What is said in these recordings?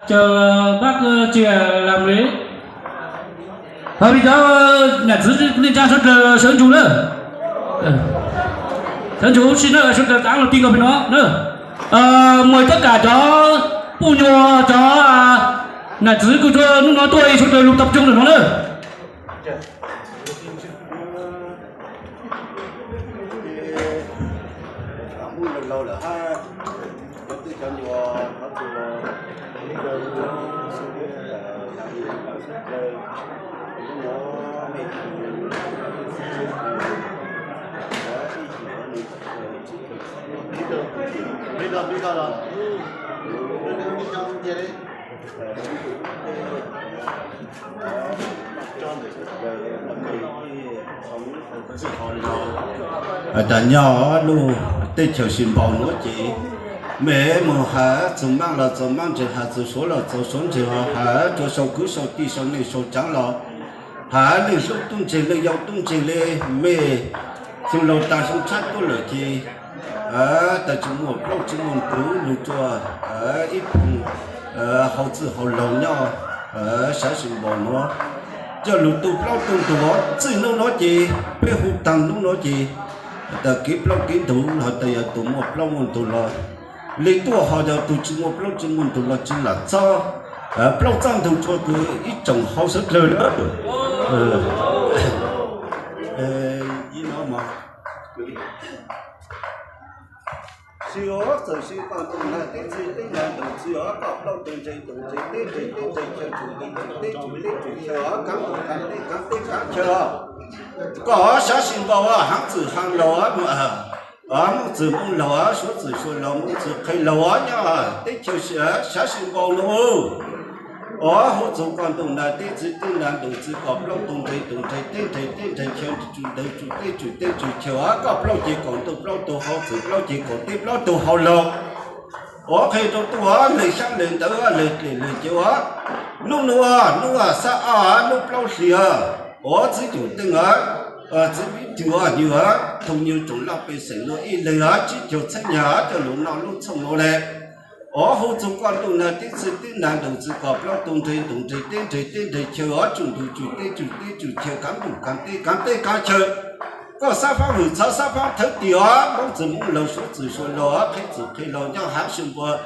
Chào bác Triệu làm lễ. Và bây giờ nhà thờ Liên Trang sớm, sớm chủ nữa. Sớm chủ xin nói sớm, sớm sáng là tin còn phải nói nữa. Ờ, mời tất cả cháu, bu nhua cháu, à, nhà thờ của tôi lúc nó tôi sớm, sớm lục tập trung được nó nữa. Has tas nyob lub teb chaws Xi Npaus nuav ces mej mus has txug maab los txug maab, ntseg has txug suav los txug suav, ntseg has rua sau kwv sau tij sau neej sau tsaav los has leej hlub tub ntseg leej yau tub ntseg le, mej xyoo laug taag xyoo tshab tuab lawm ces tas tsi muaj plaub tsi muaj ntug lug rua ib phoo hauv txwj hauv laug nyob saav Xi Npaus nuav, coj lug tu plaub tu ntug. Txij nub nuav ces peb hu taag nub nuav ces tas kev plaub kev ntug los tas yog tug muaj plaub muaj ntug los le tuaj, ho yog tug tsi muaj plaub tsi muaj ntug los tsi lam txob plaub txob ntug rua tug ib tsoom hauv suav dlawg lawm. Sib txawm sib koj tug nag teb txwv teb nag ntug txwv os, koj plaub tug ntseg ntug ntseg teb ntseg teb ntseg chaw tsum ntseg tsum teb tsum teb tsum chaw os, kaav ntug kaav teb kaav teb kaav chaw os. Koj saav Xi Npaus haav txwm haav laug, Moob txwm Moob laug, suav txwm suav laug, Moob txwm qhe laug nyob teb chaws saav Xi Npaus nuav. Os, hu txug koj ntug nag teb txwv teb nag ntug txwv, koj plaub tug ntseg ntug ntseg teb ntseg teb ntseg chaw tsum ntug tsum teb tsum teb tsum chaw os, koj plaub ces koj ntug plaub tug hauv txwm plaub ces koj teb plaub tug hauv laug. Os, qhe rua tug le xyaab le ntawv le dlej le cawv os. Nub nuav nub xab ob nub plaub hli os. Os, txiv Cum Teej os, txiv Vib Tug os, yug os, thov nyuas tsoom laj pej xeem nuav ib leeg os, tsib caug txheeb nyag coj lug noj lub txhooj nuav le. Os, hu txug koj ntug nag teb txwv teb nag ntug txwv, koj plaub tug ntseg ntug ntseg teb ntseg teb ntseg chaw os, tsum ntug tsum teb tsum teb tsum chaw, kaav ntug kaav teb kaav teb kaav chaw. Koj xab faab hwm txhov xab faab thawv tis os, Moob txwm Moob laug, suav txwm suav laug, qhe txwm qhe laug nyob haav Xi Npaus,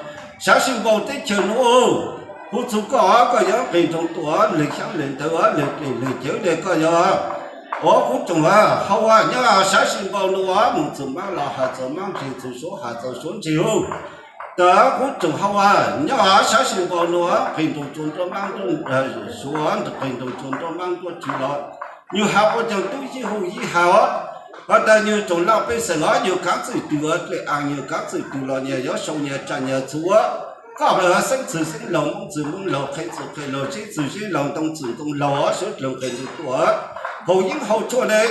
saav Xi Npaus teb chaws nuav. Hu txug koj, koj yog qe nroo tuaj le xyaab le ntawv le dlej le cawv le koj yog. Os, kuv tsoom hau nyob saav Xi Npaus nuav, Moob txwm maab los has txug maab, ntseg txug suav has txug suav ntseg hu. Tas kuv tsoom hau nyob saav Xi Npaus nuav, qe nroo tsua nruab maab nruab suav, qe nroo tsua nruab maab nruab tswv los, nyuas has ua caag tub yib hu yib has os. Has tas nyuas tsoom laj pej xeem os, nyuas kaav txwj twg os, dlej aas nyuas kaav txwj twg los nyag yuav sau nyag tsaa nyag txhu os. Koj xeeb txwm xeeb laug, Moob txwm Moob laug, qhe txwm qhe laug, zeb txwm zeb laug, ntoo txwm ntoo laug os, suav dlawg qe nroo tuaj haus yeeb haus tshuaj le.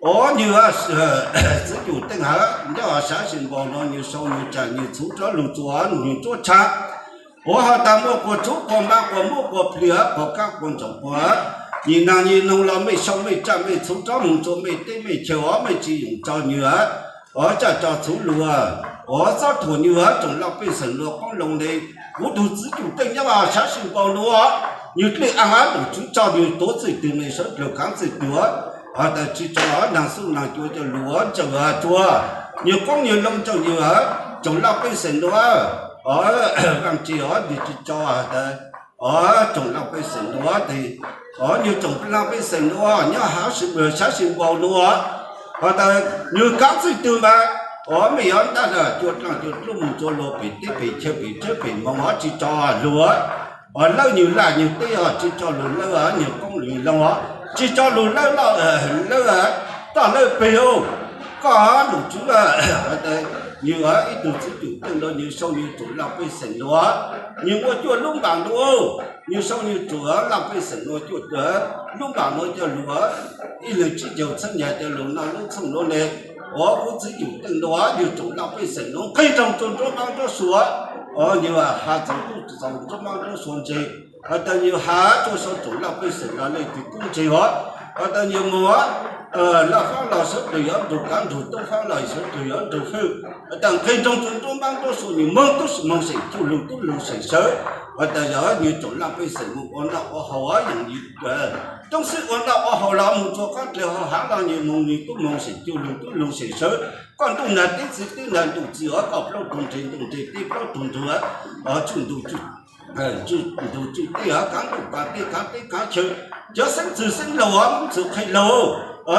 Os, nyuas txiv Cum Teej hab nyob saav Xi Npaus nuav, nyuas sau nyuas tsaa nyuas txhu rov lug txua nyuas tsuab tshab. Uas has tas muaj quas txhub quas npaa quas muab quas plig quas kaab quas ntsoom quas, nyim naag nyim noog los mej sau mej tsaa mej txhu rov moog tsua mej teb mej chaw os, mej tsi yoom tso nyuas os, tsaa tso txhu lug. Uas txob thuam nyuas tsoom laj pej xeem nuav qoob loo le. Kuv tug txiv Cum Teej nyob saav Xi Npaus nuav, nyuas dlej aas nruab tswv tso nyuas tuav txwj twg le, suav dlawg kaav txwj twg os, has tas tsi tso naag xub naag cua coj lug ntsaws tsua, nyuas qoob nyuas loo ntsaws nyuas tsoom laj pej xeem nuav. Vaaj tsi os, nyuas tsi tso has tas os, tsoom laj pej xeem nuav tes, os, nyuas tsoom laj pej xeem nuav nyob saav Xi Npaus nuav, has tas nyuas kaav txwj twg mas, os, mej yuav ntaag cua dlaaj cua dlub moog tsua lug pem teb pem chaw pem tshawb pem moog os, tsi tso lug. Os, lawb nyuas laj nyuas teb os, tsi tso lug lawb, nyuas qoob nyuas loo os, tsi tso lug lawb, lawb toj lawb peg os. Koj nruab tswv, nyuas ib tug txiv Cum Teej nuav nyuas sau nyuas tsoom laj pej xeem nuav, nyuas muaj cuaj lub npaam nuav, nyuas sau nyuas tsoom laj pej xeem nuav cuaj lub npaam nuav coj lug, ib leeg tsib caug txheeb nyag coj lug noj lub txhooj nuav le. Uas kuv txiv Cum Teej nuav nyuas tsoom laj pej xeem nuav qheb roog tsua nruab maab nruab suav, nyuas has txug tub txug nruab maab nruab suav ntseg. Has tas nyuas has tsua sau tsoom laj pej xeem nuav leej twg tub ntseg os. Has tas nyuas moog, laj faab los suav dlawg yuav nrug kaav nrug, tub faab los suav dlawg yuav nrug fwj. Has tas qheb roog tsua nruab maab nruab suav nyuas moog tub moog seem cuj lug tub lug seem sawv, Has tas yog nws tsoom laj pej xeem mus ua noj ua haus yeej, roob xwb ua noj ua haus los mus rua qab dlawg hav hav los nws moog nws tub moog seem cuj lug tub lug seem sawv, koj ntuj nag teb txwv teb nag ntuj txwv os, koj plaub tug nreg ntuj nreg teb plaub tug nrug, tsuj ntuj tsuj teb os, kaav ntuj kaav teb kaav teb kaav chaw, cov xeeb txwg xeeb laug os, moob txwg qhe laug,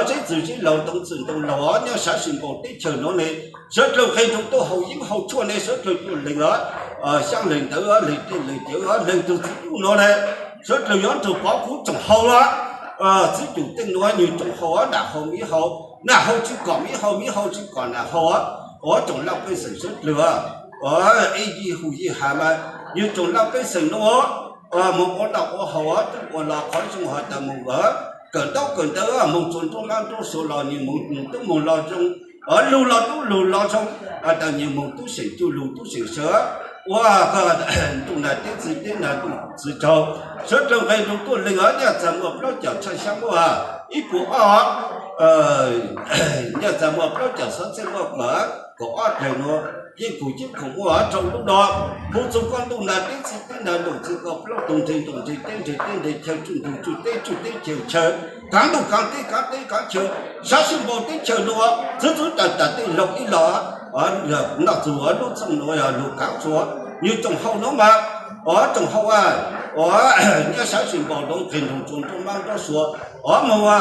zeb txwg zeb laug, ntoo txwg ntoo laug os, nyob sav sis npaum teb chaws nuav ne, sawv dlawg nqeg nrug tuaj haus yeeb haus tshuaj ne, sawv dlawg tuaj leeg os, xyaab leeg ntawv leeg tej leeg cawv leeg tug txwv nuav ne, sawv dlawg yuav nrug pov kuv tsoom haus os. Txwv cum teej nuav nws tsoom haus os, nam haus miv haus, nam haus tsi kom miv haus, miv haus tsi kom nam haus os, tsoom laj pej xeem sawv dlawg os. Ib yig hu yig has mas yug tsoom laj pej xeem nuav moog ua noj ua haus os, tub ua los qhov zoo has tas moog kawm ntaub kawm ntawv, moog tsua nruab mab nruab sua los nws moog tub moog los zoo, lug los tub lug los zoo, has tas nws moog tub seem cuj lug tub seem sawv, ua ntuj nag teb txwv teb nag ntuj txwv tsaug, sawv dlawg nqeg nrug tuaj leeg os, nyaj txag muaj plaub caug txhiab xyaa muaj ib puas ob, nyaj txag muaj plaub caug xov txheej muaj kaum ob dlaim nuav, yeej kuj cib khoom muaj rau lub no, hu txug koj ntuj nag teb txwv teb nag ntuj txwv, koj plaub tug nreg ntuj nreg teb nreg teb nreg chaw, tsuj ntug tsuj teb tsuj teb chaw chaw, kaav ntuj kaav teb kaav teb kaav chaw, sav sis npaum teb chaws nuav txwv txwv tas tas tej laug ib los, noj txug lub txhooj nuav yog lug kaav tsua, yug tsoom haus nuav mas, tsoom haus a, nyob sav sis npaum nuav nqeg nrug tsua nruab mab nruab sua, moog a,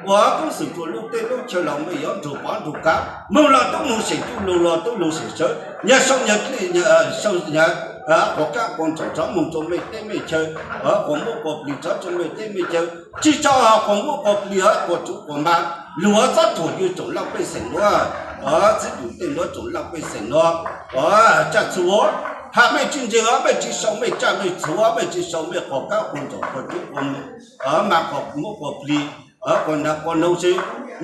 ua koob xwm tsua lub teb lub chaw los mej yuav nrug pov nrug kaav, moog los tub moog seem cuj lug los tub lug seem sawv, nyag sau nyag dlej sau nyag, quas kaab quas ntsaum rov moog tsua mej teb mej chaw, quas muab quas plig rov tsua mej teb mej chaw, tsi tso quas muab quas plig quas tsuv quas ma, lug txob thuam yug tsoom laj pej xeem nuav, txwv cum teej nuav tsoom laj pej xeem nuav, tsaj txhu, has mej tsi ntseeg os, mej tsi sau mej tsaj mej txhu, mej tsi sau mej quas kaab quas ntsaum quas tsuv quas ma, quas muab quas plig, quas nag quas noog se,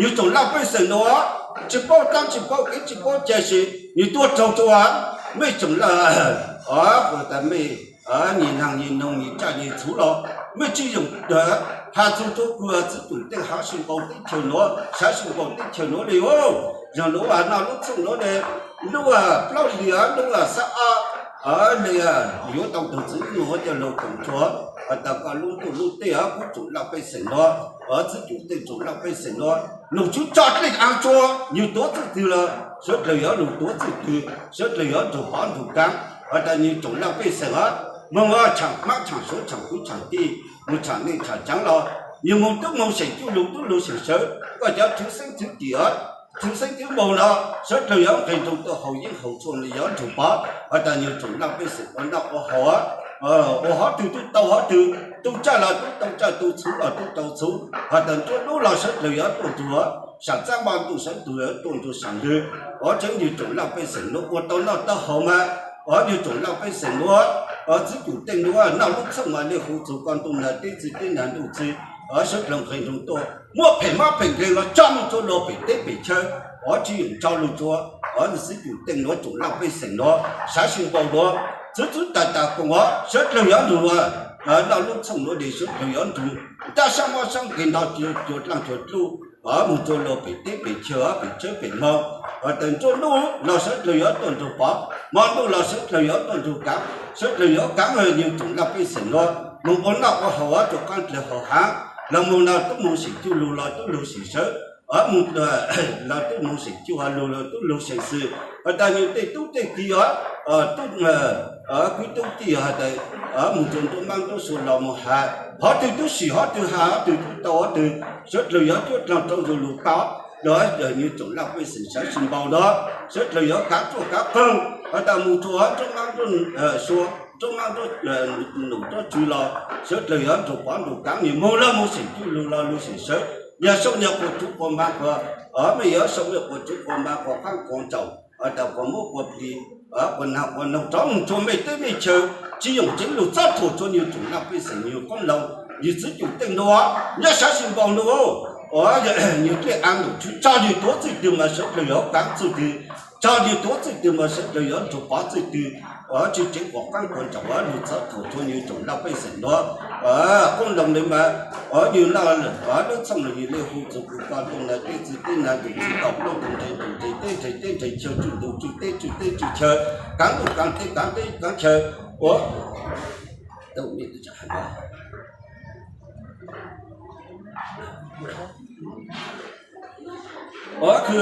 yug tsoom laj pej xeem nuav tsi paub taab tsi paub kev tsi paub cai se, yug tuaj raug rua mej tsoom laj, tas mej nyias naag nyias noog nyias tsaj nyias txhu los mej tsi yoom has txug rua kws txwv cum teej hav sis npaum teb chaws nuav sav sis npaum teb chaws nuav le. Yog lub noj lub txhooj nuav le, lub plaub hlis lub xab ob le, yuav tau tug txwv nuav coj lug koom tsua, has tas koj lub ntuj lub teb os, kuv tsoom laj pej xeem nuav, txwv cum teej tsoom laj pej xeem nuav, num tswv tso dlej aav tsua, yug tuav txwj twg los sawv dlawg yuav lug tuav txwj twg, sawv dlawg yuav nrug pov nrug kaav, has tas yug tsoom laj pej xeem os, moog ua tshaam hmab tshaam suav tshaam kwv tshaam tij, moog tshaam neej tshaam tsaav los, yug moog tub moog seem cuj lug tub lug seem sawv, koj cov thwv xeeb thwv tim os, thwv xeeb thwv npaum no, sawv dlawg yuav nqeg nrug tuaj haus yeeb haus tshuaj le yuav nrug pov, has tas yug tsoom laj pej xeem ua noj ua haus, ua hov twg tub tau hov twg, tu tsaj los tub tau tsaj, tu txhuv los tub tau txhuv, has tas nruab nub los sawv dlawg yuav tuaj nrug, saam txaab npaj ntuj sawv dlawg yuav tuaj nrug saam lwg, ua tseeb yug tsoom laj pej xeem nuav ua tau noj tau haus mas, yug tsoom laj pej xeem nuav, txwv cum teej nuav noj lub txhooj mas le hu txug koj ntuj nag teb txwv teb nag ntuj txwv, sawv dlawg nqeg nrug tuaj muab phem mab phem nkeeg los tso moog tsua luag pem teb pem chaw, tsi yoom tso lug tsua, txwv cum teej nuav tsoom laj pej xeem nuav sav sis npaum nuav, txwv txwv tas tas koom os, sawv dlawg yuav nrug, noj lub txhooj nuav le sawv dlawg yuav nrug, nrab sab mob sab nkeeg nrog cua dlaaj cua dluj, moog tsua luag pem teb pem chaw pem tshawb pem moog, has tas nruab nub los sawv dlawg yuav tuaj nrug pov, mo ntuj los sawv dlawg yuav tuaj nrug kaav, sawv dlawg yuav kaav yug tsoom laj pej xeem nuav moog ua noj ua haus tsua qaab dlawg haus haav, los moog no tub moog seem cuj lug los tub lug seem sawv, moog los tub moog seem cuj lug los tub lug seem xwm, has tas yug tej tub tej ki os, tub kwv tub tij has tas, moog tsua nruab mab nruab sua los moog has, hov twg tub sim hov twg has hov twg tub tau hov twg, sawv dlawg yuav cuab dlaag rau yug lug tau, los yug tsoom laj pej xeem sav sis npaum nuav, sawv dlawg yuav kaav ruaj kaav qeeg, has tas moog tsua nruab mab nruab sua, nruab mab nruab num nruab tswv los, sawv dlawg yuav nrug pov nrug kaav, moog los moog seem cuj lug los lug seem sawv, yog sau nyag quas tsuv quas ma quas, mej yuav sau mej quas tsuv quas ma quas qaab quas ntsaum, has tas quas muab quas plig, quas naag quas noog rov moog tsua mej teb mej chaw, tsi yoom tseev lug txob thuam tsua yug tsoom laj pej xeem yug qoob loo, yug txwv cum teej nuav nyob sav sis npaum nuav, yug dlej aav num tswv tso yug tuav txwj twg mas sawv dlawg yuav kaav txwj twg, tso yug tuav txwj twg mas sawv dlawg yuav nrug pov txwj twg, tsi tseev quas qaab quas ntsaum lug txob thuam tsua yug tsoom laj pej xeem nuav, qoob loo le mas, yug noj lub txhooj nuav yug le hu txug kws koj ntuj nag teb txwv teb nag ntuj txwv, koj plaub tug nreg ntuj nreg teb nreg teb chaw, tsuj ntug tsuj teb tsuj teb tsuj chaw, kaav ntuj kaav teb kaav teb kaav chaw, ua Ua khw,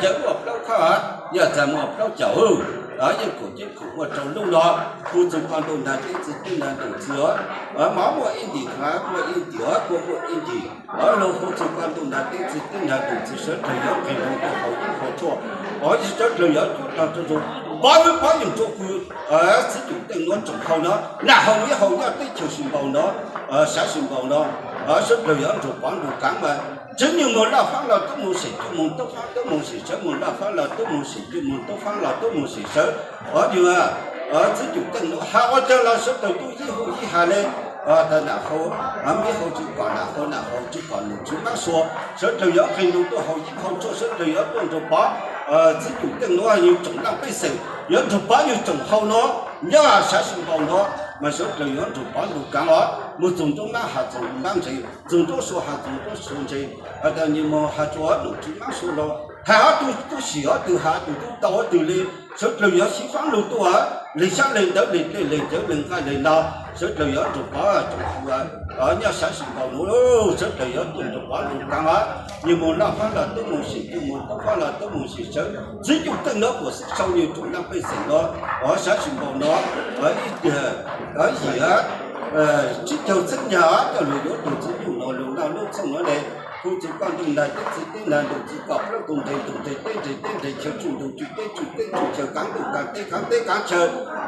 cov muaj plaub khoj, yog txawm muaj plaub caug, yeej khum ceeb khum muaj rau lub no, hu txug koj ntuj nag teb txwv teb nag ntuj txwv os, mov muaj ib ntim, khav muaj ib ntim os, kua muaj ib ntim, luag hu txug koj ntuj nag teb txwv teb nag ntuj txwv sawv dlawg yuav nqeg nroos tuaj haus yeeb haus tshuaj, sawv dlawg yuav cuab rog rau zoo, pov vwb pov yoog rua kws txiv cum teej nuav tsoom hau no, nam haus yeeb haus nyob teb chaws Sis Npaus no, sav Sis Npaus no, sawv dlawg yuav nrug pov nrug kaav mas tsev nyuag moog laj faab laj tub moog sem cuaj moog tub faab tub moog sem sawv, moog laj faab laj tub moog sem cuaj moog tub faab laj tub moog sem sawv, o yug txiv cum teej nuav has ua caag los sawv dlawg tub yeeb haus yeeb has le, nam haus, nam haus tsi kom nam haus, nam haus tsi kom num tsi maab sua, sawv dlawg yuav nqeg nroos tuaj haus yeeb haus tshuaj, sawv dlawg yuav tuaj nrug pov txiv cum teej nuav yug tsoom laj pej xeem, yuav nrug pov yug tsoom hau no, nyob sav Sis Npaus no, mas sawv dlawg yuav nrug pov nrug kaav os, moog txug nruab maab has txug nruab maab ntse, txug nruab sua has txug nruab sua ntse, tas nyuag moog has tsua num tsi maab sua los has ob tug tub sim ob tug has tug tub tau ob tug le, sawv dlawg yuav xyiv faab lug tuaj, le xyaab le ntawv le dlej le cawv le nqaij le no, sawv dlawg yuav nrug pov tsoom hau nyob sav Sis Npaus nuav, sawv dlawg yuav tuaj nrug pov nrug kaav os, nyuag moog laj faab laj tub moog sem cuaj moog tub faab laj tub moog sem sawv, txiv cum teej nuav kuas xwb sau nyuag tsoom laj pej xeem no, sav Sis Npaus no, yim tsib caug txheeb nyag coj lug yuav tug txiv cum no lug laj lub txhooj nuav le, hu txug koj ntuj nag teb txwv teb nag ntuj txwv kom plaub tug nres ntug nres teb nres teb nres chaw, tsum ntug tsum teb tsum teb tsum chaw, kaav ntug kaav teb kaav teb kaav chaw,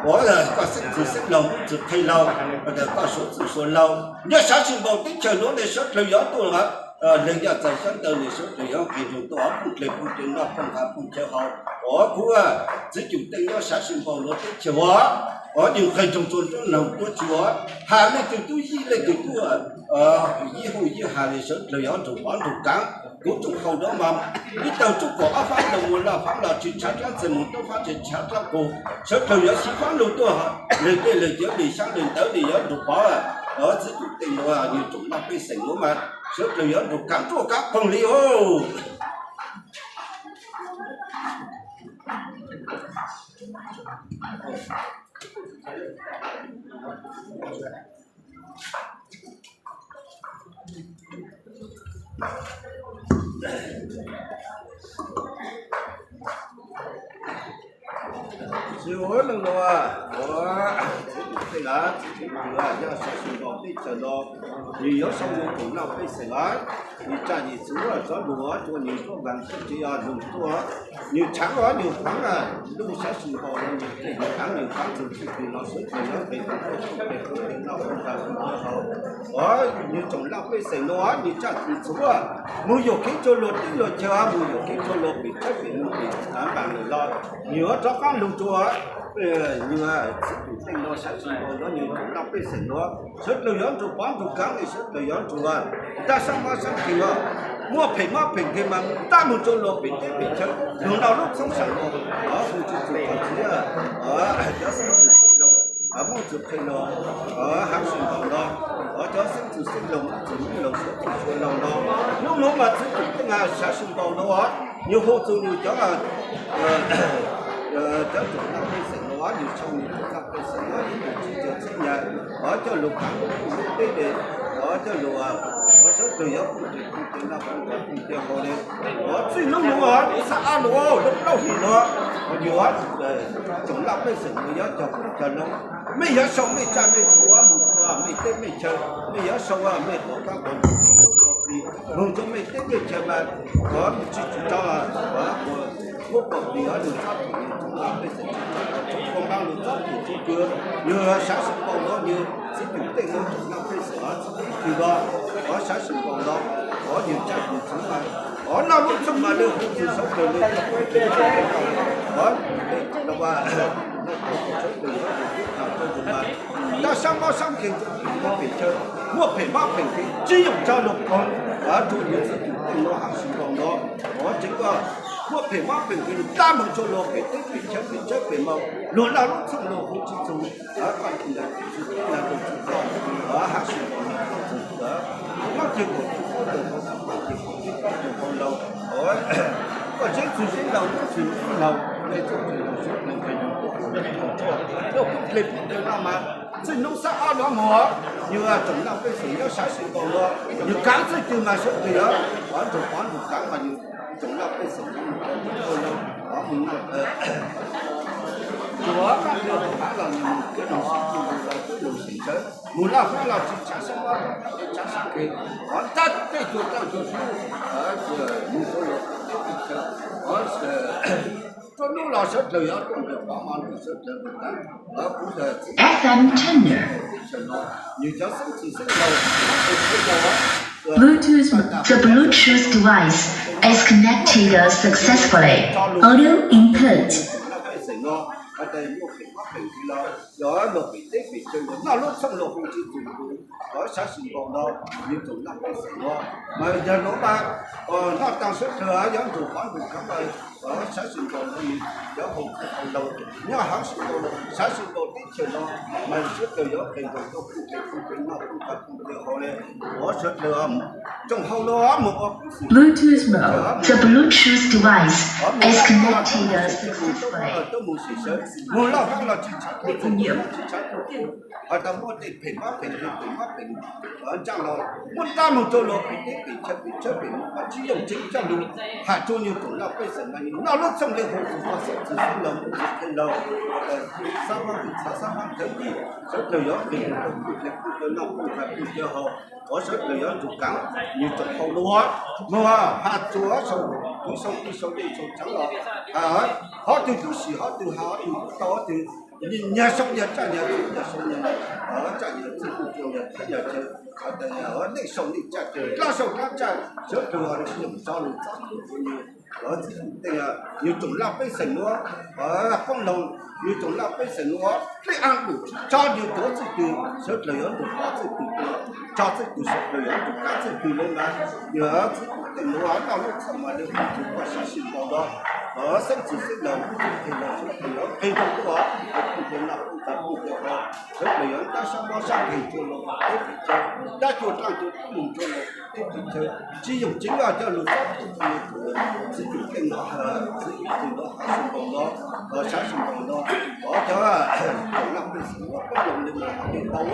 ua koj xeeb txug xeeb laug, muab txug qhe laug, koj suav txug suav laug, nyob sav Sis Npaus teb chaws nuav le sawv dlawg yuav tuaj, le yaj txais xyab ntawv le sawv dlawg yuav nqeg nroos tuaj phooj dlawg phooj dlawg noj phooj hav phooj chaw haus, ua kuv txiv cum teej nyob sav Sis Npaus nuav teb chaws ua, o yug nqeg nroos tsua nruab noog tuab tsua, has leej twg tub yeeb leej twg tub yeeb haus yeeb has le sawv dlawg yuav nrug pov nrug kaav, kuv tsoom hau nuav mas ib tawg tsub kom ob faab lug moog laj faab laj tsi tshav dlaab txag moog tub faab tsi tshav dlaab qug, sawv dlawg yuav xyiv faab lug tuaj, le dlej le cawv le xyaab le ntawv le yuav nrug pov, txiv cum teej nuav nyuag tsoom laj pej xeem nuav mas sawv dlawg yuav nrug kaav ruaj kaav poog le os. Tsi ua leej nuav, ua txiv cum teej, txiv cum teej nyob sav Sis Npaus teb chaws no, nwg yuav sau nyuag tsoom laj pej xeem os, nwg tsa nwg txuv txov lug ua rua nwg tuaj vaam tsi lug tuaj, nwg tshaav ua nwg faav lug sav Sis Npaus no nwg dlej nwg kaav nwg faav txug txuj kws los sawv dlawg yuav nqeg nroos tuaj phooj dlawg phooj dlawg noj phooj hav phooj chaw haus, o nwg tsoom laj pej xeem nuav nwg tsa nwg txuv moog yuam kev rua luag teb luag chaw, moog yuam kev rua luag pem tshab pem moog pem npaam lawm los nwg yuav rov qaab lug rua nwg txiv cum teej no sav Sis Npaus no nwg tsoom laj pej xeem nuav sawv dlawg yuav nrug pov nrug kaav le sawv dlawg yuav nrug ntaag saab mab saab kheej os, muaj phem mab phem kheej mas ntaag moog rua luag pem teb pem chaw, lug nrug lub txhoob saam nuav, o hu tsi txug qhov txhia, cov xeeb txwm xeeb laug, muaj txug qhe laug, hav Sis Npaus no, o cov xeeb txwm xeeb laug muaj txug Moob laug suav txwm suav laug no, nub nuav mas txiv cum teej sav Sis Npaus no, nwg hu txug nwg cov, cov tsoom laj pej xeem no, nwg sau nwg tsoom laj pej xeem no ib tug tsib caug txheeb nyag, o coj lug kaav lub teb le, o coj lug, o sawv dlawg yuav phooj dlawg phooj dlawg noj phooj dlawg phooj dlawg haus le, o txij nub nuav nwg xaav ab lug lub plaub hlis no, o yug tsoom laj pej xeem nwg yuav cog koob cog loo, mej yuav sau mej tsaj mej txhu moog rua mej teb mej chaw, mej yuav sau mej quas kaab quas nploog moog rua mej teb mej chaw mas, o tsi tsi tau, muab pom plig o nwg txob thum nwg tsoom laj pej xeem, tsoom koo npaab lug txob thum txuj kws, nwg sav Sis Npaus no nwg txiv cum teej no tsoom laj pej xeem o txhob ib tug no, o sav Sis Npaus no, o nwg tsaj nwg txhu mas, o noj lub txhooj mas le hu txug sawv dlawg le, o le, sawv dlawg yuav txug mas, ntaag saab mab saab kheej rua pem teb pem chaw, muaj phem mab phem kheej tsi yoog tso lug poog, rua nwg txiv cum teej no hav Sis Npaus no, o tseem muaj phem mab phem kheej ntaag moog rua luag pem teb pem chaw pem tshab pem moog, luag noj lub txhooj luag hu tsi txug, koj tug ntaag txug teb ntaag txug txug, hav Sis Npaus no txug, nub tseeg kuas tug puab tug hau tug paj tug hau laug, koj zeeb txug zeeb laug, nub txug nub laug, le txug txug laug, suav dlawg nqeg nroos tuaj phooj dlawg phooj chaw, tuaj phooj dlawg phooj chaw noj mas, Txij hnub xab ob no mus, yus tsoom laj pej xeem nyob sab xis nkaus no, yus kaav txij twg mas sawv daws yuav nrug pov nrug kaav mas yus tsoom laj pej xeem nyob mus rau tus tuaj no, mus no, tsuav kab lia hauv hav los yus mus kev lug sim txuj lug los kev lug sim tsawv, mus laj fab los tsis tshav sab mob, tsis tshav sab ke, qhov tab tej tsuas dlawg tsuas hlub, mus rau los teb teb chaws, qhov tsuas hnub los sawv dlawg yuav tuaj nrug pov mas nrug sawv dlawg mus kaav. F M tuner. Bluetooth, the Bluetooth device is connected successfully. Audio input. Yog luag pem teb pem chaw, yog noj lub txhooj luag hu tsis txug tus, sab xis nkaus no, yus tsoom laj pej xeem no, mas yog nuav mas noj taag sawv dlawg yuav nrug pov nrug kaav, sab xis nkaus no yus cov hau txwj hau laug nyob haav xis nkaus, sab xis nkaus teb chaws no, mas sawv dlawg yuav qeeg nkaus tau kuj qeeg kuj qeeg noj kuj qeeg kuj qeeg hau le, ua sawv dlawg tsoom hau no mus ua Bluetooth mode. The Bluetooth device is connected successfully. Tuaj mus sim sawv, mus laj fab los tsis tshav, tsis tshav, has tas muaj tej phem mab phem, tej phem mab phem ntsaaj los muab nrab lug rau luag pem teb pem chaw pem tshawb pem mus mas tsis yooj tseeb coj lug has rua yug tsoom laj pej xeem mas yug noj lub txhooj le hu txug txug xeeb txwv xeeb laug mus txug xeeb laug, xab mab txug xab mab thawj yim, sawv dlawg yuav qeeg tau kuj qeeg kuj qeeg noj kuj qeeg kuj qeeg hau, ua sawv dlawg yuav nrug kaav yug tsoom hau luag mus has txug sau, kuv sau ib sau dej sau tsaav los, hov twg tub sim hov twg has hov twg tau hov twg, nyag sau nyag tsaj nyag txwv nyag sau nyag tsaj nyag txwv kuj nyag tsaj nyag chaw, nej sau nej tsaj chaw, dlaab sau dlaab tsaj, sawv dlawg yuav tsis yooj tso lug txhob txug yug, yug tsoom laj pej xeem nuav, qoob lug, yug tsoom laj pej xeem nuav dlej aa lug tso yug tuav txwj twg sawv dlawg yuav nrug pov txwj twg, tso txwj twg sawv dlawg yuav nrug kaav txwj twg le mas, yug txwv tej nuav noj lub txhooj mas le hu txug sab xis nkaus no, xeeb txwv xeeb laug kuj qeeg los sawv dlawg yuav qeeg tau tuaj, kuj qeeg noj kuj qeeg kuj qeeg hau, sawv dlawg yuav nrab sab mob sab nkeeg rua luag pem teb pem chaw, nrab cuag dlaaj cuag dlub moog rua luag pem teb pem chaw, tsis yooj tseeb coj lug txhob txug yug txwv yug tej nuav, txwv yug tej nuav has xis nkaus no, sab xis nkaus no, ua cov tsoom laj pej xeem nuav peb lug le mas le tau.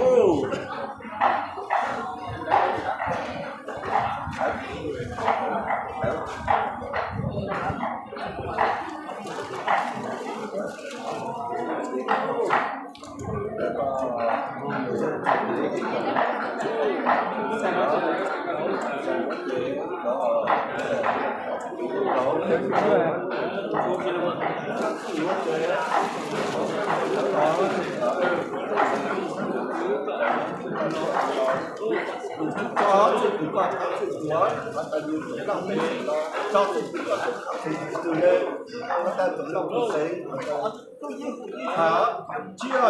Tso txuj kug koj kaav txuj kug, has tas yug tsoom laj pej xeem no, tso txuj kug koj kaav txuj kug le, has tas tsoom laj pej xeem, tub yeeb has, tsi tso,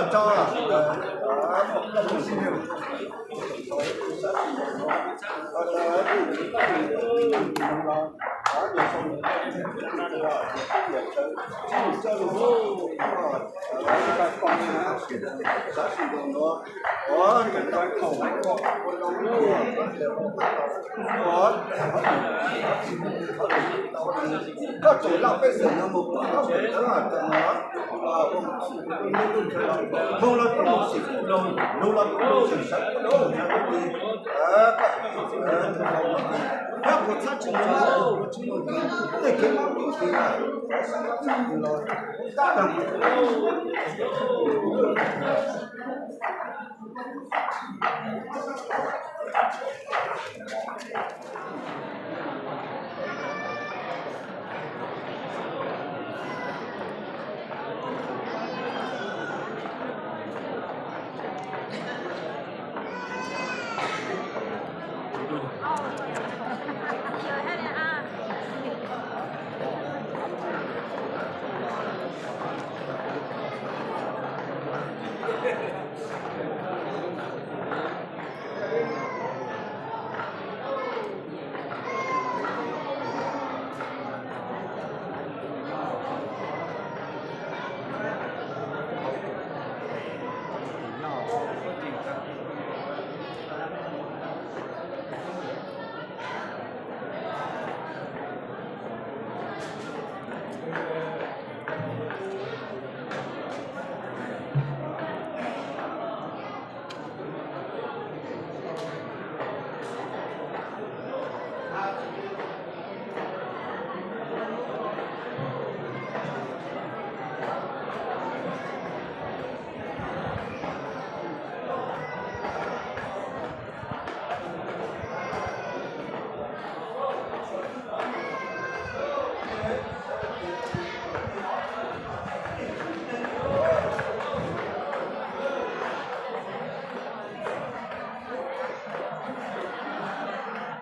koj tsoom laj pej xeem no mus koj laj pej xeem no, moog los tub lug sim kuj lug, lug los tub lug sim sawv kuj lug, nyob kuv txhab tsi moog, tsi moog, tej kev mob tub tsi los, tab